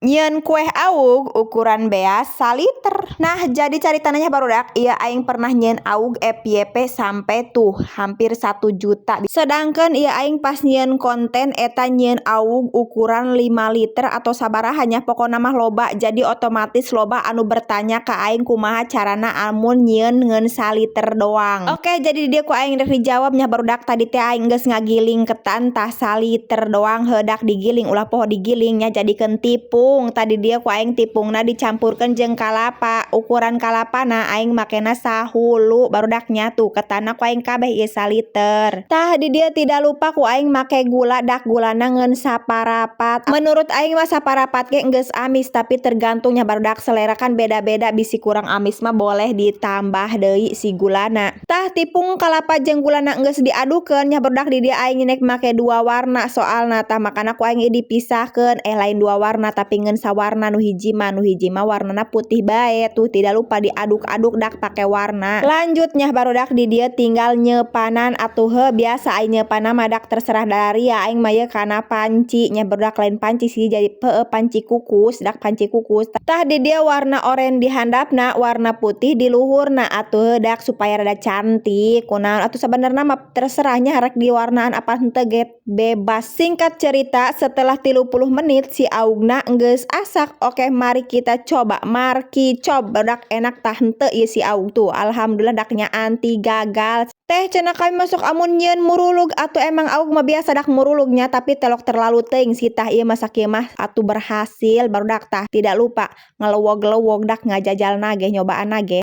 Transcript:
Nyieun kueh awug ukuran beas saliter. Nah, jadi caritana nya, barudak, ieu aing pernah nyieun awug FYP sampai tuh hampir 1 juta. Sedangkan ieu aing pas nyieun konten eta nyieun awug ukuran 5 liter atau sabaraha nya, pokona mah loba. Jadi otomatis loba anu bertanya ka aing, kumaha carana amun nyieun ngeun saliter doang. Oke, jadi di dieu ku aing rek dijawab nya, barudak. Tadi teh aing geus ngagiling ketan, tah saliter doang heudak digiling, ulah poho digiling nya, jadikeun tipung. Tadi dieu ku aing tipungna dicampurkeun jeung kalapa. Ukuran kalapana aing makena sahulu, barudak nya. Tuh, ketanna ku aing kabeh ieu saliter. Tah, di dieu tidak lupa ku aing make gula, dak gulana ngeun saparapat. Menurut aing mah saparapat ge geus amis, tapi tergantung nya, barudak, selera kan beda-beda, bisi kurang amis mah boleh ditambah deui si gulana. Tah, tipung kalapa jeung gulana geus diadukeun nya, barudak. Di dieu aing nek make dua warna soalna, tah makana ku aing dipisahkeun. Eh, lain dua warna, tapi ngeun sawarna nu hiji mah, nu hiji mah warnana putih bae. Tuh, tidak lupa diaduk-aduk dak pake warna. Lanjutnya, barudak, di dieu tinggal nyepanan atuh. Heuh, biasa aing nyepanna mah dak terserah dari aing mah ye kana panci nya, barudak. Lain panci sih, jadi heueuh, panci kukus, dak panci kukus. Tah, di dieu warna oranye di handapna, warna putih di luhurna atuh, dak supaya rada cantik. Kunaon atuh, sabenerna mah terserahnya, rek diwarnaan apa henteu ge bebas. Singkat cerita, setelah 30 menit si awugna geus asak. Oke, mari kita coba, marki cob, barudak, enak tah henteu ieu si awug tuh. Alhamdulillah daknya anti gagal. Teh, cenah kami masuk amun nyieun murulug atau emang awug mah biasa dak murulugnya, tapi telok terlalu teuing sih. Tah, ieu masak ieu mah atuh berhasil, barudak. Tah, tidak lupa ngelewog-lewog dak ngajajalna ge, nyobaan ge.